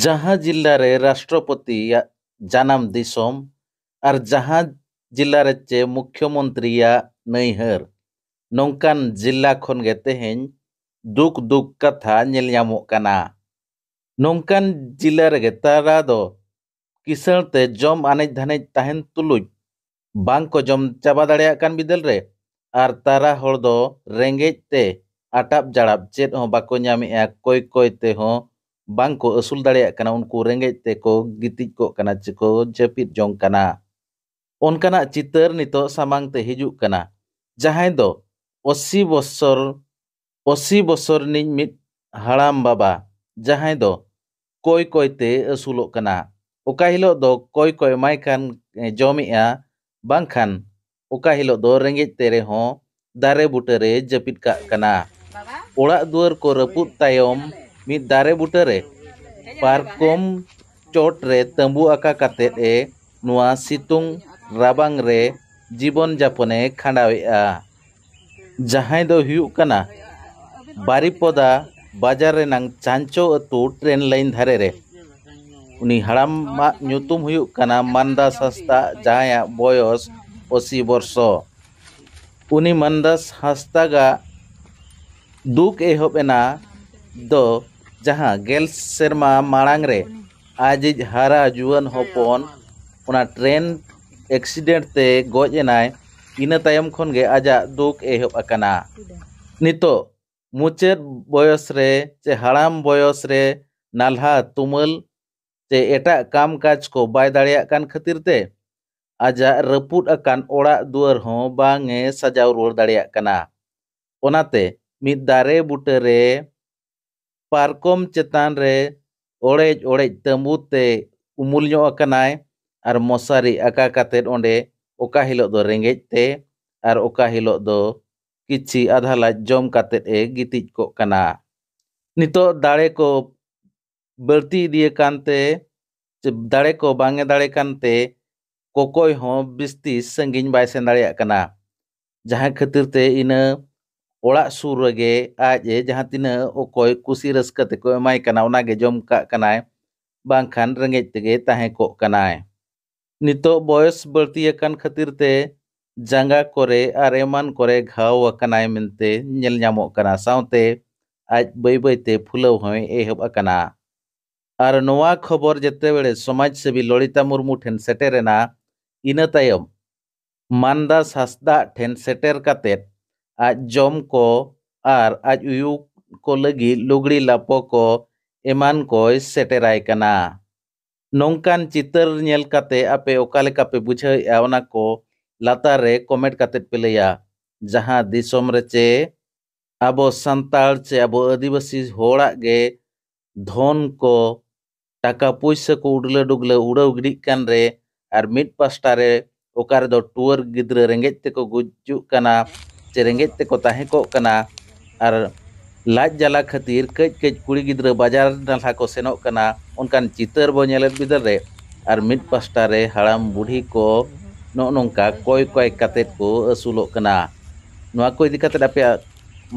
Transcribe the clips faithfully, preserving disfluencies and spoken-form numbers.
ᱡᱟᱦᱟᱸ ᱡᱤᱞᱟ ᱨᱮ ᱨᱟᱥᱴᱨᱚᱯᱚᱛᱤᱭᱟᱜ ᱡᱟᱱᱟᱢ ᱫᱤᱥᱚᱢ ᱟᱨ ᱡᱟᱦᱟᱸ ᱡᱤᱞᱟ ᱨᱮ ᱪᱮ ᱢᱩᱠᱷᱭᱚᱢᱚᱱᱛᱨᱤᱭᱟᱜ ᱱᱟᱹᱭᱦᱟᱹᱨ, ᱱᱚᱝᱠᱟᱱ ᱡᱤᱞᱟ ᱠᱷᱚᱱ ᱜᱮ ᱛᱮᱦᱮᱧ ᱫᱩᱠ ᱫᱩᱠ ᱠᱟᱛᱷᱟ ᱧᱮᱞ ᱧᱟᱢᱚᱜ ᱠᱟᱱᱟ᱾ ᱱᱚᱝᱠᱟᱱ ᱡᱤᱞᱟ ᱨᱮᱜᱮ ᱛᱟᱨᱟ ᱫᱚ ᱠᱤᱥᱟᱹᱬ ᱛᱮ ᱡᱚᱢ ᱟᱱᱮᱡ ᱫᱷᱟᱱᱮᱡ ᱛᱟᱦᱮᱱ ᱛᱩᱞᱩᱡ ᱵᱟᱝ ᱠᱚ ᱡᱚᱢ ᱪᱟᱵᱟ ᱫᱟᱲᱮᱭᱟᱜ ᱠᱟᱱ ᱵᱤᱫᱟᱹᱞ ᱨᱮ ᱟᱨ ᱛᱟᱨᱟ ᱦᱚᱲ ᱫᱚ ᱨᱮᱸᱜᱮᱡ ᱛᱮ ᱟᱴᱟᱯ ᱡᱟᱲᱟᱯ ᱪᱮᱫ ᱦᱚᱸ ᱵᱟᱠᱚ ᱧᱟᱢᱮᱜᱼᱟ᱾ ᱠᱚᱭ ᱠᱚᱭ ᱛᱮᱦᱚᱸ ᱵᱟᱝ ᱠᱚ ᱟᱹᱥᱩᱞ ᱫᱟᱲᱮᱭᱟᱜ ᱠᱟᱱᱟ᱾ ᱩᱱᱠᱩ ᱨᱮᱸᱜᱮᱡ ᱛᱮᱠᱚ ᱜᱤᱛᱤᱡ ᱠᱚᱜ ᱠᱟᱱᱟ, ᱪᱮᱠᱚ ᱡᱟᱹᱯᱤᱫ ᱡᱚᱝ ᱠᱟᱱᱟ᱾ ᱚᱱᱠᱟᱱᱟᱜ ᱪᱤᱛᱟᱹᱨ ᱱᱤᱛᱚᱜ ᱥᱟᱢᱟᱝ ᱛᱮ ᱦᱤᱡᱩᱜ ᱠᱟᱱᱟ, ᱡᱟᱦᱟᱸᱭ ᱫᱚ ᱟᱥᱤ ᱵᱚᱥᱚᱨ ᱟᱥᱤ ᱵᱚᱥᱚᱨ ᱨᱤᱱᱤᱡ ᱢᱤᱫ ᱦᱟᱲᱟᱢ ᱵᱟᱵᱟ, ᱡᱟᱦᱟᱸᱭ ᱫᱚ ᱠᱚᱭ ᱠᱚᱭ ᱛᱮ ᱟᱹᱥᱩᱞᱚᱜ ᱠᱟᱱᱟ᱾ ᱚᱠᱟ ᱦᱤᱞᱳᱜ ᱫᱚ ᱠᱚᱭ ᱠᱚ ᱮᱢᱟᱭ ᱠᱷᱟᱱ ᱡᱚᱢᱮᱜᱼᱟ, ᱵᱟᱝᱠᱷᱟᱱ ᱚᱠᱟ ᱦᱤᱞᱳᱜ ᱫᱚ ᱨᱮᱸᱜᱮᱡ ᱛᱮ ᱨᱮᱦᱚᱸ ᱫᱟᱨᱮ ᱵᱩᱴᱟᱹ ᱨᱮ ᱡᱟᱹᱯᱤᱫ ᱠᱟᱜ ᱠᱟᱱᱟ᱾ ᱚᱲᱟᱜ ᱫᱩᱣᱟᱹᱨ ᱠᱚ ᱨᱟᱹᱯᱩᱫ ᱛᱟᱭᱚᱢ ᱢᱤᱫ ᱫᱟᱨᱮ ᱵᱩᱴᱟᱹ ᱨᱮ ᱯᱟᱨᱠᱚᱢ ᱪᱚᱴ ᱨᱮ ᱛᱟᱹᱵᱩ ᱟᱠᱟ ᱠᱟᱛᱮᱫ ᱮ ᱱᱚᱣᱟ ᱥᱤᱛᱩᱝ ᱨᱟᱵᱟᱝ ᱨᱮ ᱡᱤᱵᱚᱱ ᱡᱟᱯᱚᱱᱮ ᱠᱷᱟᱸᱰᱟᱣᱮᱫᱼᱟ, ᱡᱟᱦᱟᱸᱭ ᱫᱚ ᱦᱩᱭᱩᱜ ᱠᱟᱱᱟ ᱵᱟᱨᱤᱯᱚᱫᱟ ᱵᱟᱡᱟᱨ ᱨᱮᱱᱟᱝ ᱪᱟᱧᱪᱚ ᱟᱹᱛᱩ ᱴᱨᱮᱱ ᱞᱟᱭᱤᱱ ᱫᱷᱟᱨᱮ ᱨᱮ᱾ ᱩᱱᱤ ᱦᱟᱲᱟᱢᱟᱜ ᱧᱩᱛᱩᱢ ᱦᱩᱭᱩᱜ ᱠᱟᱱᱟ ᱢᱟᱱᱫᱟᱥ ᱦᱟᱸᱥᱫᱟ, ᱡᱟᱦᱟᱸᱭᱟᱜ ᱵᱚᱭᱚᱥ ᱟᱥᱤ ᱵᱚᱨᱥᱚ᱾ ᱩᱱᱤ ᱢᱟᱱᱫᱟᱥ ᱦᱟᱸᱥᱫᱟᱜᱟᱜ ᱫᱩᱠ ᱮᱦᱚᱵ ᱮᱱᱟ ᱫᱚ ᱡᱟᱦᱟᱸ ᱜᱮᱞ ᱥᱮᱨᱢᱟ ᱢᱟᱲᱟᱝ ᱨᱮ ᱟᱡᱤᱡ ᱦᱟᱨᱟ ᱡᱩᱣᱟᱹᱱ ᱦᱚᱯᱚᱱ ᱚᱱᱟ ᱴᱨᱮᱱ ᱮᱠᱥᱤᱰᱮᱱᱴ ᱛᱮ ᱜᱚᱡ ᱮᱱᱟᱭ᱾ ᱤᱱᱟᱹ ᱛᱟᱭᱚᱢ ᱠᱷᱚᱱ ᱜᱮ ᱟᱡᱟᱜ ᱫᱩᱠ ᱮᱦᱚᱵ ᱟᱠᱟᱱᱟ᱾ ᱱᱤᱛᱚᱜ ᱢᱩᱪᱟᱹᱫ ᱵᱚᱭᱚᱥ ᱨᱮ ᱪᱮ ᱦᱟᱲᱟᱢ ᱵᱚᱭᱚᱥ ᱨᱮ ᱱᱟᱞᱦᱟ ᱛᱩᱢᱟᱹᱞ ᱪᱮ ᱮᱴᱟᱜ ᱠᱟᱢ ᱠᱟᱡᱽ ᱠᱚ ᱵᱟᱭ ᱫᱟᱲᱮᱭᱟᱜ ᱠᱟᱱ ᱠᱷᱟᱹᱛᱤᱨ ᱛᱮ ᱟᱡᱟᱜ ᱨᱟᱹᱯᱩᱫ ᱟᱠᱟᱱ ᱚᱲᱟᱜ ᱫᱩᱣᱟᱹᱨ ᱦᱚᱸ ᱵᱟᱝ ᱮ ᱥᱟᱡᱟᱣ ᱨᱩᱣᱟᱹᱲ ᱫᱟᱲᱮᱭᱟᱜ ᱠᱟᱱᱟ᱾ ᱚᱱᱟᱛᱮ ᱢᱤᱫ ᱫᱟᱨᱮ ᱵᱩᱴᱟᱹ ᱨᱮ ᱯᱟᱨᱠᱚᱢ ᱪᱮᱛᱟᱱ ᱨᱮ ᱚᱲᱮᱡ ᱚᱲᱮᱡ ᱛᱟᱹᱵᱩ ᱛᱮ ᱩᱢᱩᱞ ᱧᱚᱜ ᱟᱠᱟᱱᱟᱭ ᱟᱨ ᱢᱚᱥᱟᱨᱤ ᱟᱠᱟ ᱠᱟᱛᱮᱫ ᱚᱸᱰᱮ ᱚᱠᱟ ᱦᱤᱞᱳᱜ ᱫᱚ ᱨᱮᱸᱜᱮᱡ ᱛᱮ ᱟᱨ ᱚᱠᱟ ᱦᱤᱞᱳᱜ ᱫᱚ ᱠᱤᱪᱷᱤ ᱟᱫᱷᱟ ᱞᱟᱡ ᱡᱚᱢ ᱠᱟᱛᱮᱫ ᱮ ᱜᱤᱛᱤᱡ ᱠᱚᱜ ᱠᱟᱱᱟ᱾ ᱱᱤᱛᱚᱜ ᱫᱟᱲᱮ ᱠᱚ ᱵᱟᱹᱲᱛᱤ ᱤᱫᱤ ᱟᱠᱟᱱ ᱛᱮ, ᱪᱮ ᱫᱟᱲᱮ ᱠᱚ ᱵᱟᱝ ᱮ ᱫᱟᱲᱮ ᱠᱟᱱ ᱛᱮ, ᱠᱚᱠᱚᱭ ᱦᱚᱸ ᱵᱤᱥᱛᱤ ᱥᱟᱺᱜᱤᱧ ᱵᱟᱭ ᱥᱮᱱ ᱫᱟᱲᱮᱭᱟᱜ ᱠᱟᱱᱟ᱾ ᱡᱟᱦᱟᱸ ᱠᱷᱟᱹᱛᱤᱨ ᱛᱮ ᱤᱱᱟᱹ ᱚᱲᱟᱜ ᱥᱩᱨ ᱨᱮᱜᱮ ᱟᱡ ᱮ ᱡᱟᱦᱟᱸ ᱛᱤᱱᱟᱹᱜ ᱚᱠᱚᱭ ᱠᱩᱥᱤ ᱨᱟᱹᱥᱠᱟᱹ ᱛᱮᱠᱚ ᱮᱢᱟᱭ ᱠᱟᱱᱟ, ᱚᱱᱟ ᱜᱮ ᱡᱚᱢ ᱠᱟᱜ ᱠᱟᱱᱟᱭ᱾ ᱵᱟᱝᱠᱷᱟᱱ ᱨᱮᱸᱜᱮᱡ ᱛᱮᱜᱮ ᱛᱟᱦᱮᱸ ᱠᱚᱜ ᱠᱟᱱᱟᱭ᱾ ᱱᱤᱛᱚᱜ ᱵᱚᱭᱚᱥ ᱵᱟᱹᱲᱛᱤ ᱟᱠᱟᱱ ᱠᱷᱟᱹᱛᱤᱨ ᱛᱮ ᱡᱟᱸᱜᱟ ᱠᱚᱨᱮ ᱟᱨ ᱮᱢᱟᱱ ᱠᱚᱨᱮ ᱜᱷᱟᱣ ᱟᱠᱟᱱᱟᱭ ᱢᱮᱱᱛᱮ ᱧᱮᱞ ᱧᱟᱢᱚᱜ ᱠᱟᱱᱟ᱾ ᱥᱟᱶᱛᱮ ᱟᱡ ᱵᱟᱹᱭ ᱵᱟᱹᱭᱛᱮ ᱯᱷᱩᱞᱟᱹᱣ ᱦᱚᱸᱭ ᱮᱦᱚᱵ ᱟᱠᱟᱱᱟ᱾ ᱟᱨ ᱱᱚᱣᱟ ᱠᱷᱚᱵᱚᱨ ᱡᱮᱛᱮ ᱵᱮᱲᱮ ᱥᱚᱢᱟᱡᱽ ᱥᱮᱵᱤ ᱞᱚᱞᱤᱛᱟ ᱢᱩᱨᱢᱩ ᱴᱷᱮᱱ ᱥᱮᱴᱮᱨᱮᱱᱟ, ᱤᱱᱟᱹ ᱛᱟᱭᱚᱢ ᱢᱟᱱᱫᱟᱥ ᱦᱟᱸᱥᱫᱟᱜ ᱴᱷᱮᱱ ᱥᱮᱴᱮᱨ ᱠᱟᱛᱮ ᱟᱡ ᱡᱚᱢ ᱠᱚ ᱟᱨ ᱟᱡ ᱩᱭᱩ ᱠᱚ ᱞᱟᱹᱜᱤᱫ ᱞᱩᱜᱽᱲᱤ ᱞᱟᱯᱚ ᱠᱚ ᱮᱢᱟᱱ ᱠᱚᱭ ᱥᱮᱴᱮᱨᱟᱭ ᱠᱟᱱᱟ᱾ ᱱᱚᱝᱠᱟᱱ ᱪᱤᱛᱟᱹᱨ ᱧᱮᱞ ᱠᱟᱛᱮ ᱟᱯᱮ ᱚᱠᱟ ᱞᱮᱠᱟ ᱯᱮ ᱵᱩᱡᱷᱟᱹᱣᱮᱫᱼᱟ, ᱚᱱᱟ ᱠᱚ ᱞᱟᱛᱟᱨ ᱨᱮ ᱠᱚᱢᱮᱱᱴ ᱠᱟᱛᱮ ᱯᱮ ᱞᱟᱹᱭᱟ᱾ ᱡᱟᱦᱟᱸ ᱫᱤᱥᱚᱢ ᱨᱮ ᱪᱮ ᱟᱵᱚ ᱥᱟᱱᱛᱟᱲ ᱪᱮ ᱟᱵᱚ ᱟᱹᱫᱤᱵᱟᱹᱥᱤ ᱦᱚᱲᱟᱜ ᱜᱮ ᱫᱷᱚᱱ ᱠᱚ, ᱴᱟᱠᱟ ᱯᱩᱭᱥᱟᱹ ᱠᱚ ᱩᱰᱞᱟᱹ ᱰᱩᱜᱞᱟᱹ ᱩᱰᱟᱹᱣ ᱜᱤᱰᱤᱜ ᱠᱟᱱ ᱨᱮ, ᱟᱨ ᱢᱤᱫ ᱯᱟᱥᱴᱟ ᱨᱮ ᱚᱠᱟ ᱨᱮᱫᱚ ᱴᱩᱣᱟᱹᱨ ᱜᱤᱫᱽᱨᱟᱹ ᱨᱮᱸᱜᱮᱡ ᱛᱮᱠᱚ ᱜᱩᱡᱩᱜ ᱠᱟᱱᱟ ᱪᱮ ᱨᱮᱸᱜᱮᱡ ᱛᱮᱠᱚ ᱛᱟᱦᱮᱸ ᱠᱚᱜ ᱠᱟᱱᱟ, ᱟᱨ ᱞᱟᱡ ᱡᱟᱞᱟ ᱠᱷᱟᱹᱛᱤᱨ ᱠᱟᱹᱡ ᱠᱟᱹᱡ ᱠᱩᱲᱤ ᱜᱤᱫᱽᱨᱟᱹ ᱵᱟᱡᱟᱨ ᱱᱟᱞᱦᱟ ᱠᱚ ᱥᱮᱱᱚᱜ ᱠᱟᱱᱟ, ᱚᱱᱠᱟᱱ ᱪᱤᱛᱟᱹᱨ ᱵᱚ ᱧᱮᱞᱮᱫ ᱵᱤᱫᱟᱹᱞ ᱨᱮ, ᱟᱨ ᱢᱤᱫ ᱯᱟᱥᱴᱟ ᱨᱮ ᱦᱟᱲᱟᱢ ᱵᱩᱰᱷᱤ ᱠᱚ ᱱᱚᱜᱼᱚ ᱱᱚᱝᱠᱟ ᱠᱚᱭ ᱠᱚᱭ ᱠᱟᱛᱮᱫ ᱠᱚ ᱟᱹᱥᱩᱞᱚᱜ ᱠᱟᱱᱟ᱾ ᱱᱚᱣᱟ ᱠᱚ ᱤᱫᱤ ᱠᱟᱛᱮᱫ ᱟᱯᱮᱭᱟᱜ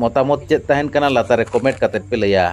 ᱢᱚᱛᱟᱢᱚᱛ ᱪᱮᱫ ᱛᱟᱦᱮᱱ ᱠᱟᱱᱟ, ᱞᱟᱛᱟᱨ ᱨᱮ ᱠᱚᱢᱮᱱᱴ ᱠᱟᱛᱮᱫ ᱯᱮ ᱞᱟᱹᱭᱟ᱾